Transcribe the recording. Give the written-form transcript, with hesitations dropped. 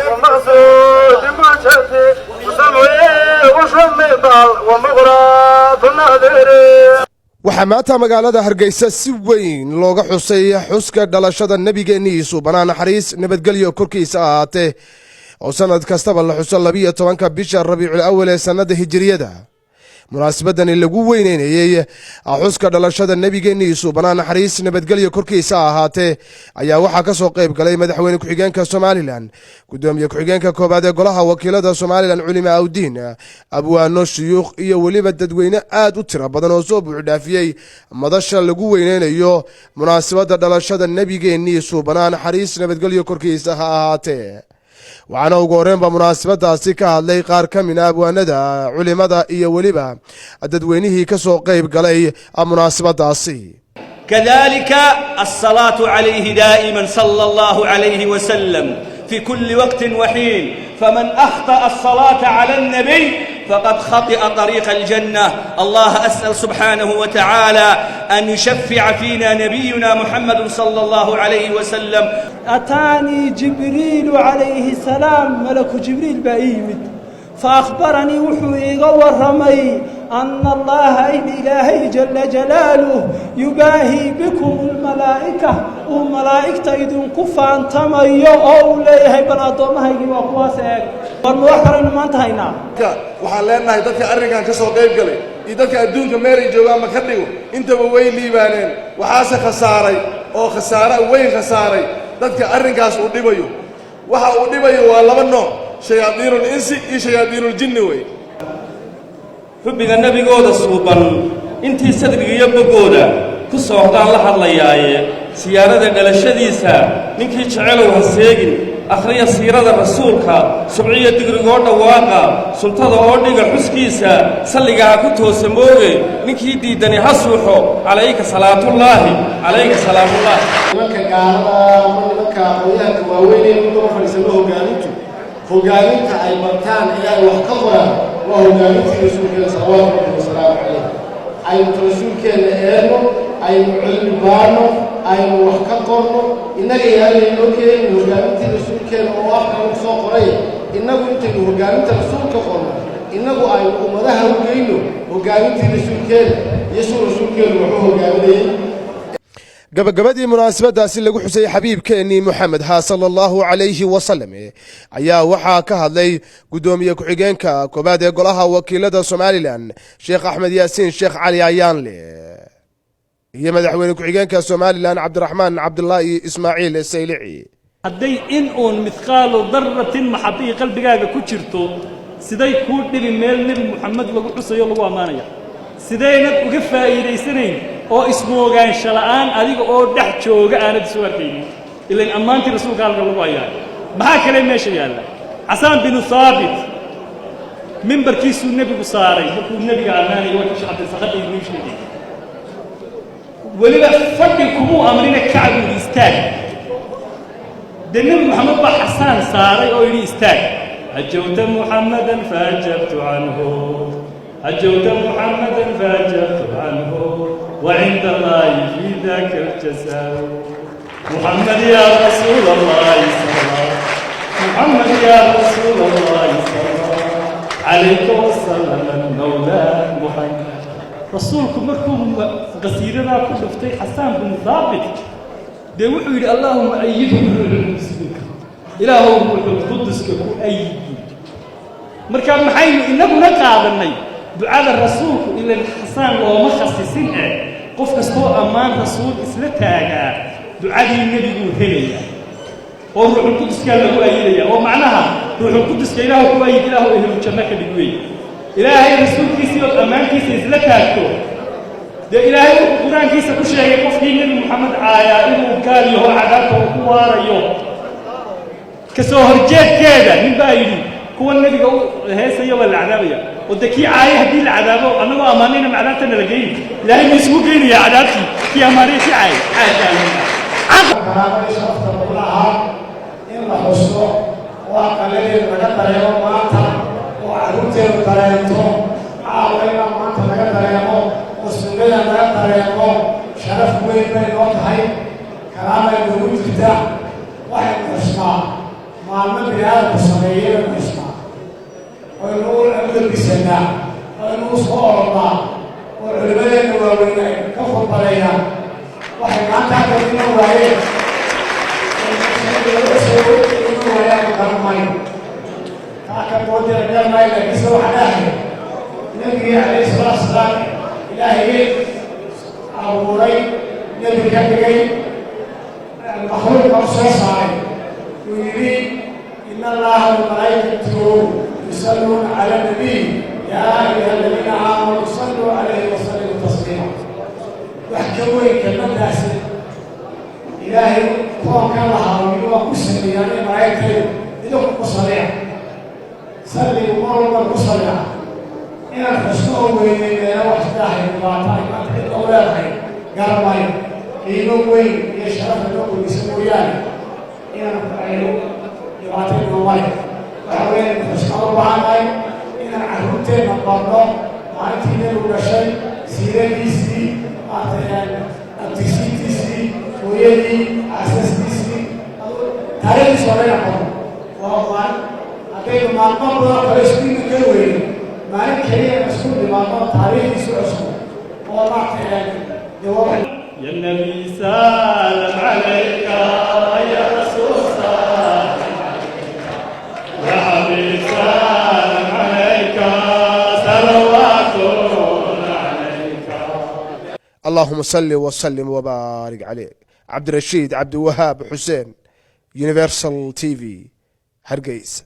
ومقصود مجهتي وسمعي وشمي بال ومغرى الناظر. Waxaa maanta magaalada Hargeysa si weyn looga xusay xuska dhalashada nebigeennii suubanaa, naxariis nabadgelyo korkiisa ahaatee, oo sannad kastaba la xuso 12-ka bisha Rabiicul Awal ee sannada Hijiriyada. Munaasabadani lagu weyneynayey xuska dhalashada nebigeennii suubanaa, naxariis nabadgelyo korkiisa ahaatee, ayaa waxaa ka soo qayb galay madaxweyne ku-xigeenka Somaliland, gudoomiye ku-xigeenka koowaad ee golaha wakiilada Somaliland, culima awdiin, abwaano, shuyuukh iyo weliba dadweyne aad u tiro badan oo soo buuxdhaafiyey madasha lagu weyneynayo munaasabadda dhalashada nebigeennii suubanaa, naxariis nabadgelyo korkiisa ha ahaatee. Waxaana ugu horreynba munaasabadaasi ka hadlay qaar ka mid a abwaanada, culimada iyo weliba dadweynihii ka soo qayb galay munaasabadaasi. كذلك الصلاة عليه دائما صلى الله عليه وسلم في كل وقت وحين، فمن أخطأ الصلاة على النبي فقد خطئ طريق الجنة. الله أسأل سبحانه وتعالى أن يشفع فينا نبينا محمد صلى الله عليه وسلم. أتاني جبريل عليه السلام، ملك جبريل baa ii yimid، فأخبرني، wuxuu iiga warramay، أن الله، in Ilaahay جل جلاله، يباهي بكم الملائكة، uu malaa'igta idinku faantamayo oo uu leeyahay: "Bal addoommahaygii waa kuwaas eeg." War ma wax kalaynu maanta haynaa? Waxaan leenahay dadka arrinkan ka soo qayb galay iyo dadka adduunka meelay joogaanba ka dhigo, intaba way liibaaneen. Waxaase khasaaray oo khasaare weyn khasaaray dadka arrinkaas uu dhibayo. Waxa uu dhibayo waa laba nooc: shayaadiinul insi iyo shayaadiinuljinni wey. Xubbiga nebigooda suuban intii sadriga iyo boggooda ku soohdaan la hadlayaaye, siyaarada dhalashadiisa ninkii jecelow ha seegin. Akhriya siirada rasuulka, subciya digrigoo dhawaaqa, suntada oo dhiga xuskiisa, salliga ha ku toosa mooge. Ninkii diiddani ha suuxo. Calayka salaatullaahi, calayka salaamullaahi. Nimanka gaalada ama nimanka aqoonyahanka waaweyn ee ku daba fadhiisano, hoggaamintu, hoggaaminta ay bartaan ee ay wax ka qoraan waa hoggaamintii rasuulkeena salawaatu rabbi wasalaamu calayh. Aynu rasuulkeenna eegno, aynu cilmi baarno, aynu wax ka qorno. Innaga yaalaynoo keenin hoggaamintii rasuulkeenna oo afka lagu soo qoray. Innagu intaynu hoggaaminta rasuulka qorno, innagu aynu ummadaha u geyno hoggaamintii rasuulkeenna iyo suu rasuulkeennu waxu hoggaaminayey. Gabagabadii munaasabadaasi lagu xusay xabiibkeennii Moxamed ha sala allahu calayhi wasalam ayaa waxaa ka hadlay guddoomiye ku-xigeenka koowaad ee golaha wakiilada Somaliland, Sheekh Axmed Yaasiin Sheekh Cali Ayaanle, iyo madaxweyne ku-xigeenka Somaliland, Cabdiraxmaan Cabdulaahi Ismaaciil Saylici. Hadday in uun مثقال ذرة maxabii qalbigaaga ku jirto, siday kuu dhibi meel Nebi Moxamed lagu xusayo, lagu ammaanaya? Sidaynad uga faa'iidaysanayn oo ismoogaansho la'aan adiga oo dhex jooga aanad isu arkaynin? Ilan ammaantii rasuulka halka lagu hayaa. Maxaa kale meesha yaalla? Xasaan binu Haabit mimbarkiisuu nebigu saaray markuu nebiga ammaanayay. Waa kii Cabdilsaqadha inuu sheegay. Weliba fadhi kumuu amrina, kacbuu yidhi, "Istaag." Dee Nebi Moxamed baa Xasaan saaray oo yidhi, "Istaag." هجوت محمدا فأجبت عنه، هجوت محمدا فأجبت عنه، وعند الله في ذاك الجزاء. محمد يا رسول الله صلى، محمد يا رسول الله صلى عليك وسلم المولى محمد. Rasuulku markuu qasiidadaa ku dhuftay Xasaan bin Haabit, dee wuxuu yidhi: "اللهم أيده بروح القدس منك." Ilaahow, ruuxul quduska ku ayid. Marka maxaynu inaguna qaadannay ducada rasuulku? Ilan Xasaan looma khasisin eh, qof kastoo ammaan rasuul isla taagaa ducadii nebiguu helaya oo ruuxulquduskaa lagu ayidaya, oo macnaha ruuxulquduska Ilaahu ku ayid, Ilaahu ehlu janno ka dhig wey. Ilaahay rasuulkiisii ood ammaankiisa isla taagto, dee Ilaahay wuxuu Qur-aankiisa ku sheegay qofkii Nebi Moxamed caayaa inuu gaal yaho, cadaabta uu ku waarayo. Ka soo horjeedkeeda nin baa yidhi: "Kuwa nebiga u heesaya waa la cadaabaya, oo dee kii caaya haddii la cadaabo, annagoo ammaanayna macdaabtana la geyn. Ilaahay ma isugu geynayaa cadaabtii kii ammaanaya kii caayay?" Karaamada sharafta badan ahaa in la xuso oo aqaladeedu laga dareemo maanta, oo carruurteedu dareento caawa, inaa maanta laga dareemo oo sunnada laga dareemo, sharaf weyn bay noo tahay, karaamay noogu jirta. Waxaynu xusnaa Maalmo bini aadamku sameeyey baynu xusnaa, oynu u labisanaa, oynu u soo orodnaa, oo culimadeenna waaweyn ay ka khudbadeeyaan. Waxay maanta halkan iman waayeen, iman waayaan, garan maayo. Taa ka doodira garan maayo, laakiinse waxaa dhahay nabigii calayhi salaatu wasalaam, Ilaahayay abuuray, nebi ka dhigay, makhluuqa u soo saaray, uu yidhi: "إن الله وملائكته يصلون على النبي يا أيها الذين آمنوا صلوا عليه وسلموا تسليما." Wax ka weyn kelmadaasi Ilaahay koonka lahaa uu yidhi waa ku sameeyaan in malaa'igtaydu idinku ku saliya, salligu mar walba ku saliya, inaan xusno oo weyneyneena wax ilaahay dhibaato ay maanta cid u leedahay garan maayo. Qiimo weyn iyo sharaf inoo kordhisa mooyaane, inaan aynu dhibaato inooma leh. Waxa weeye xusno u baahannahay inaan carruurteenna barno maalintii Nebigu dhashay, siiradiisii, maaragtay, abtirsiintiisii, hooyadii, aasaskiisii, taariikhdiisa oo dhan barno. Waa maalin haddaynu maalmo badan kale isku imi kari weyno, maalin keliya isku dhimaadno, taariikhdiisu cusub oo maaragtay dee waa wax. يا النبي سلام عليك، يا رسول سلام عليك، يا حبيب سلام عليك، صلوات عليك. اللهم صل وسلم وبارك عليه. Cabdirashiid Cabdiwahaab Xuseen, Universal TV, Hargeysa.